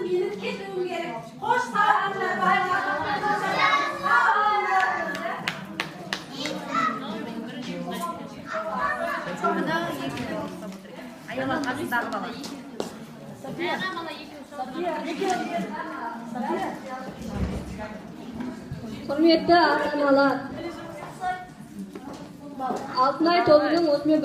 Менің кетуім керек. Қош, сау болыңдар, балалар. Сау болыңдар. Аяла қасындағы бала. Құрметті ата-аналар, Алтынай тобының осымен